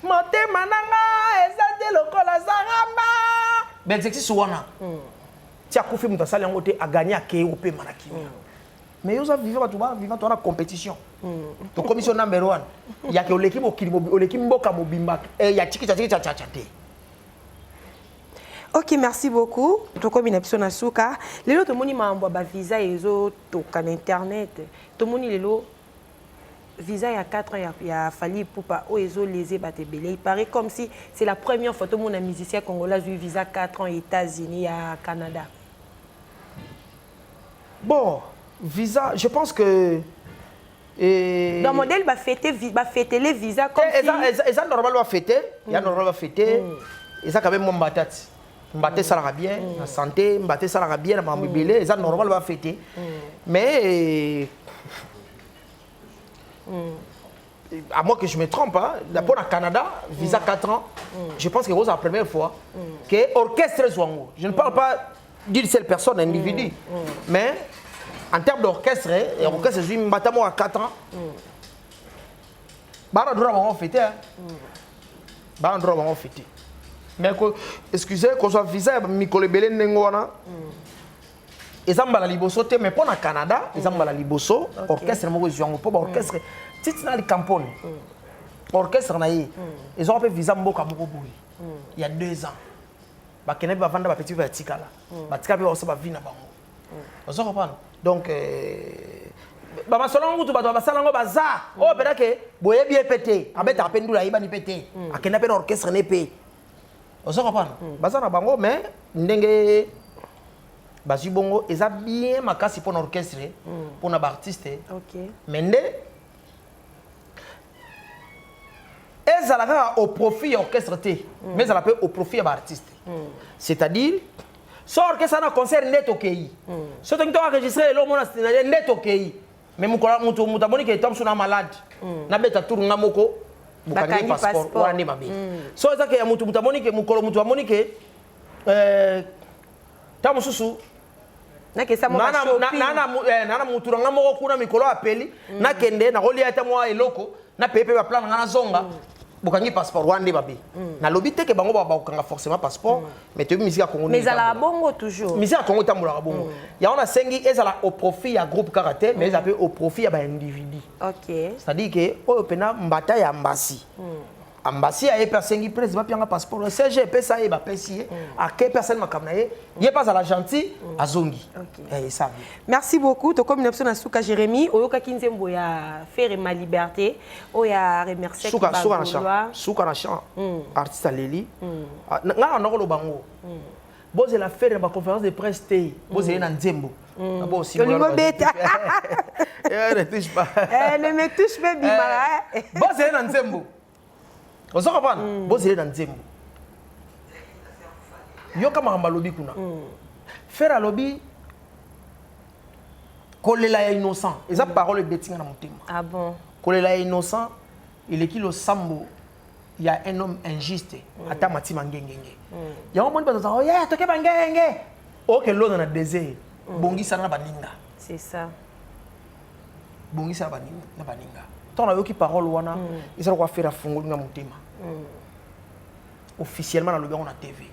Motema nanga eza te lokola zaramba. Mais exercice wana. Ti akufi mutu asali yango te a gagné akei opema na kimia. Mais yo za vivant bato ba vivant to na compétition. To commission number 1. Ya ke oleki mokili oleki mboka mobimba, eh, ya tiki tiki tcha tcha te. Ok, merci beaucoup. Tokomi na biso na suka. Lelo tomoni mambo ba visa ezo toka na internet. Tomoni lelo visa ya 4 ans ya Fally Ipupa o ezo lésé bato ebele. Il paraît comme si c'est la première fois tout le monde musicien congolais a eu visa 4 ans États-Unis ya Canada. Bon, visa, je pense que et dans modèle ba fêter ba fêter les visas comme Eh, si eza normal ba fêter, ya normal ba fêter. Eza quand même mon batati. Mbate salaka bien, na santé, mbate salaka bien na mambo ebele, eza normal ba fêter. Mais À moins que je me trompe, hein, pour le Canada, visa 4 ans, je pense que c'est la première fois que orchestre Zwango. Je ne parle pas d'une seule personne, individu, mais en termes d'orchestre, et orchestre, je suis à 4 ans. Bah, on doit fêter. Hein. Bah, on doit fêter. Mais excusez, qu'on soit visa, mikolo ebele ndenge wana. Eza mbala liboso te, mais mpo na Canada eza mbala liboso orchestre moko ezwi yango, mpo baorchestre titi na likampone, orchestre na ye ezwaka mpe visa mboka moko boye ya 2 ans. Bakende mpe bavanda, bapeti mpe batikala, batikala mpe bakosa bavi na bango. Ozo comprendre? Donc bamasolo yango kutu bato basala yango baza oyo mpena ke boyebi ye mpe te, abetaka mpe ndula, ayebani mpe te, akenda mpe na orchestre ne mpe. Ozo comprendre? Baza na bango, mais ndenge bazwi bongo eza bien makasi mpona orchestre, mpona baartiste. Mais nde ezala kaka au profit ya orchestre te, mais ezala mpe au profit ya baartiste. C'est-à-dire so orchestre na concert nde tokei, so toki toenregistre lelo, omona nde tokei, mais mokolo moto amoni ke mosu na malade, nabeta tour nga moko, bokangi passeport wana nde mabe. So eza ke ya motu, moto amoni ke mokolo moto amoni ke ntango mosusu nana mutu na nga moko kuna mikolo apeli, nakende nakolia ata mwa eloko, napeye mpe baplan na nga, nazonga, bokangi passeport wana nde mabe. Nalobi te ke bango bakokanga forcément passeport, mais toyebi misika ya Congo. Mais ezalaka bongo toujours. Misika ya Congo etambolaka bongo. Yango nasengi ezala au profit ya groupe kaka te, mais ezala mpe au profit ya baindividu. C'est-à-dire ke oyo mpena mbata ya mbasi ambasi aye mpe asengi président bapianga passeport, CG epesa ye, bapesi ye, ake mpe asali makambo na ye, ye mpe azala gentil, azongi. Esa. Merci beaucoup. Tokomi na biso na suka. Jérémy, oyokaki nzembo ya Ferre Ma Liberté oyo ya remercier? Suka na champ, suka na champ, artiste aleli. Nga na ndakoloba ngo bozela Ferre na baconférence de presse te, bozele na nzembo. Olingo beta. Ne touche pas. Ne me touche pas bimaka. Bozele na nzembo. Ozo comprendre? Bozele na nzembo. Yoka makambo alobi kuna. Ferre alobi kolela ya innocent eza parole ebetinga na motema. Ah bon? Kolela ya innocent eleki losambo ya un homme injuste. Ata matima ngengenge yango moni bato bazaka ya toke bangenge oke lona na désert, bongisana na baninga. C'est ça. Bongisa na baninga. Ntango nayoki parole wana, eza lokola Ferre afungoli nga motema. Officiellement nalobi yango na TV.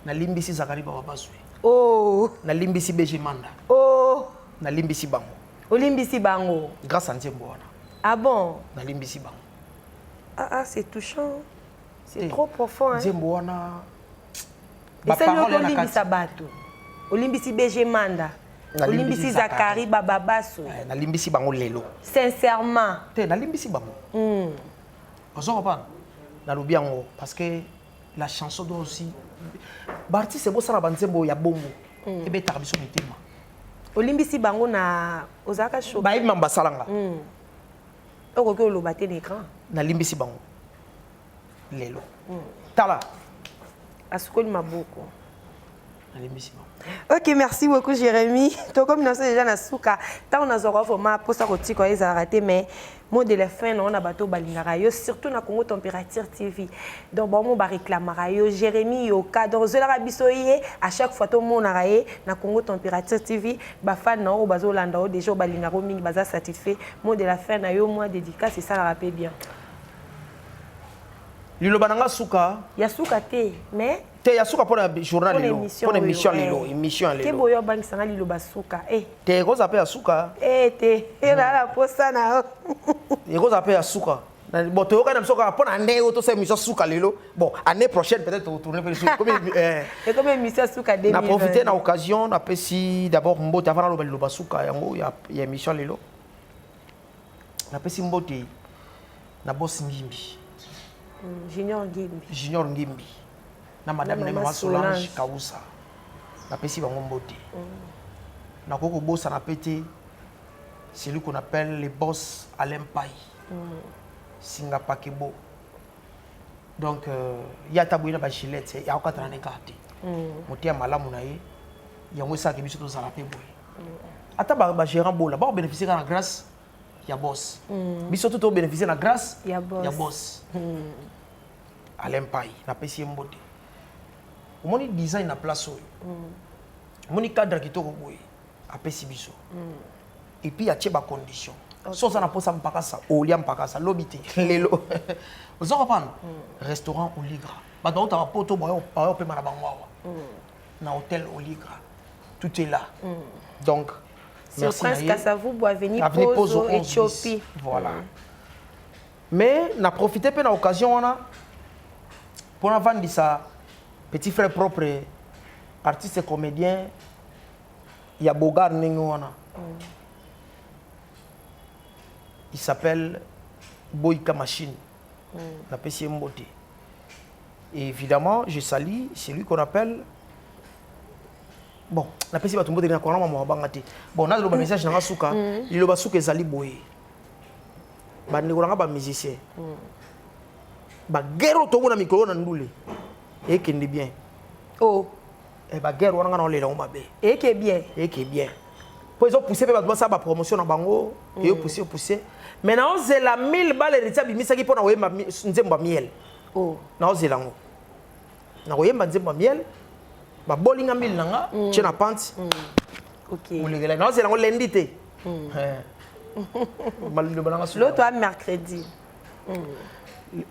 Nalimbisi Zakari Baba Bazwe. Oh. Nalimbisi BG Manda. Oh. Nalimbisi bango. Olimbisi bango? Grâce à nzembo wana. Ah bon? Nalimbisi bango. Ah ah, c'est touchant, c'est trop profond, hein? Nzembo wana. Esali oyo olimbisa bato, olimbisi BG Manda, olimbisi Zakari Bababaso. Nalimbisi bango lelo. Sincèrement? Te, nalimbisi bango. Ozo comprendre? Nalobi yango parce que la chanson doit aussi, baartiste bosala banzembo ya bongo, ebetaka biso mitema. Olimbisi bango na ozalaka choqué? Bayebi mambo basalanga. Okoki oloba te na écran. Nalimbisi bango lelo, tala. Asukoli maboko. Nalimbisi bango. Ok, merci beaucoup Jérémy. Tokomi na biso déjà na suka. Ntango nazwaka vraiment mposa kotika ezalaka te, mais mot de la fin na bato balingaka yo, surtout na Congo Température TV. Donc bango baréclamaka yo, Jérémy Yoka. Donc ozwelaka biso ye à chaque fois tomonaka ye na Congo Température TV. Bafan na oyo bazolanda oyo déjà balingaka mingi, baza satisfait. Mot de la fin na yo, mwa dédicace esalaka mpe bien. Liloba na nga suka. Ya suka te, mais Te, ya suka mpona journal lelo, mpona émission lelo, émission lelo. Te, boyo obangisanga liloba suka. Te, ekozala mpe ya suka. Te, ezala posa na yo. Ekozala mpe ya suka. Bon, toyokani na biso kaka mpona ndenge oyo tosala émission suka lelo. Bon, année prochaine peut-être totourne mpe lisusu. Ekomi émission suka. Na profite na occasion, napesi d'abord mbote avant naloba liloba suka yango ya émission lelo. Napesi mbote na boss Ngimbi. Junior Ngimbi. Junior Ngimbi na madame na mama Solange Kausa, napesi bango mbote. Nakoki kobosana mpe te celui qu'on appelle le boss Alain Pai, Singa Pakebo. Donc ye ata boye na bagilete yakokatana ne kaka te, moteya malamu na ye yango esalaka biso tozala mpe boye. Ata bagérant bola bakobénéficie kaka na grâce. Ya boss. Biso tout tobénéficie na grâce Ya boss. Ya boss. Alain Pai, napesi ye mbote. Omoni design na place oyo, omoni cadre kitoko boye apesi biso, et puis atie bacondition. So oza na mposa mpakasa, olia mpakasa lobi te, lelo. Oza comprendre? Restaurant Oligra, bato bautaka Poto baya opema na bango awa na hôtel Oligra, tout est là. Donc Sur merci Prince na ye. Kasavubu, avenue Avenue Pozo, Pozo, 11 bis. Éthiopie. Voilà. Mais na profité mpe na occasion wana mpona vandisa petit frère propre, artiste comédien ya bogar ndenge wana. Il s'appelle Boyka Machine. Napesi ye mbote. Et évidemment, je salue celui qu'on appelle, bon, napesi bato mbote na kona mama mabanga te. Bon, nazoloba message nanga suka. Liloba suka ezali boye: bandeko nanga bamusicien, baguerre oyo tomona mikolo na ndule ekende bien. Oh. Eh, baguerre wana nga na olela ngo mabe. Eke bien. Eke bien mpo ezopousse mpe bato basala bapromotion na bango, eyopousse pousse. Mais naozela 1000 bale Héritier abimisaki mpo na koyemba nzembo ya miel. Oh. Naozela yango, nakoyemba nzembo ya miel, babolinga 1000 na nga tie na pante. Olekela, naozela yango lendi te. Eh. Maloba nanga suka. L'autre mercredi.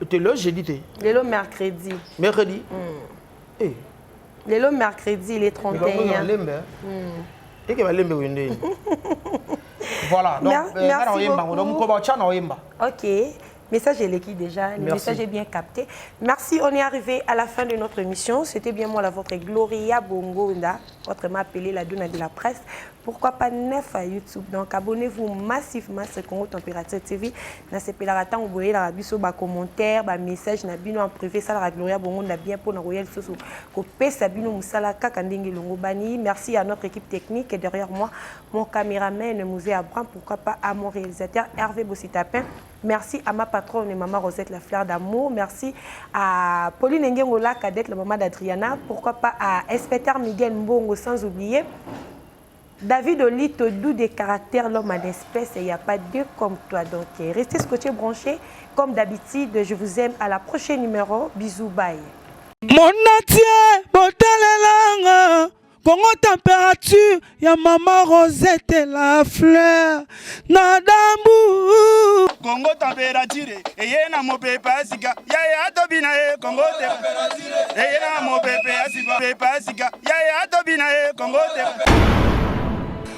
Te, le jeudi te. Lelo mercredi. Mercredi. Eh. Lelo mercredi, il est 31. Malembe eke balembe oyo ndeni. Voilà, donc Merci nga na oyemba ngo. Donc beaucoup. mokoba otya na oyemba. Ok. Message est déjà, le Merci. message est bien capté. Merci, on est arrivé à la fin de notre émission. C'était bien moi, la vôtre Gloria Bongonda, autrement appelée la Duna de la presse. Pourquoi pas neuf à YouTube. Donc abonnez-vous massivement sur Congo Température TV. Nasepelaka tango boyela biso ba commentaire, ba message na bino en privé, ça la Gloria Bongonda bien pour na royal soso. Ko pesa bino musala kaka ndenge longo bani. Merci à notre équipe technique et derrière moi, mon caméraman Mouzé Abraham, pourquoi pas à mon réalisateur Hervé Bossitapin. Merci à ma patronne, Maman Rosette, la fleur d'amour. Merci à Pauline Ngengola, cadette, la maman d'Adriana. Pourquoi pas à Inspecteur Miguel Mbongo, sans oublier David Olito, doux des caractères, l'homme à l'espèce, il n'y a pas deux comme toi. Donc, restez scotchés, branchés. Comme d'habitude, je vous aime. À la prochaine numéro. Bisous, bye. Monatie botalelanga Kongo Température ya Mama Rosette la fleur na dambu. Kongo Température eye na mopepe ya sika yaye atobi na ye. Kongo eye na mopepe ya sika, pepe ya sika yaye atobi na ye. Kongo te.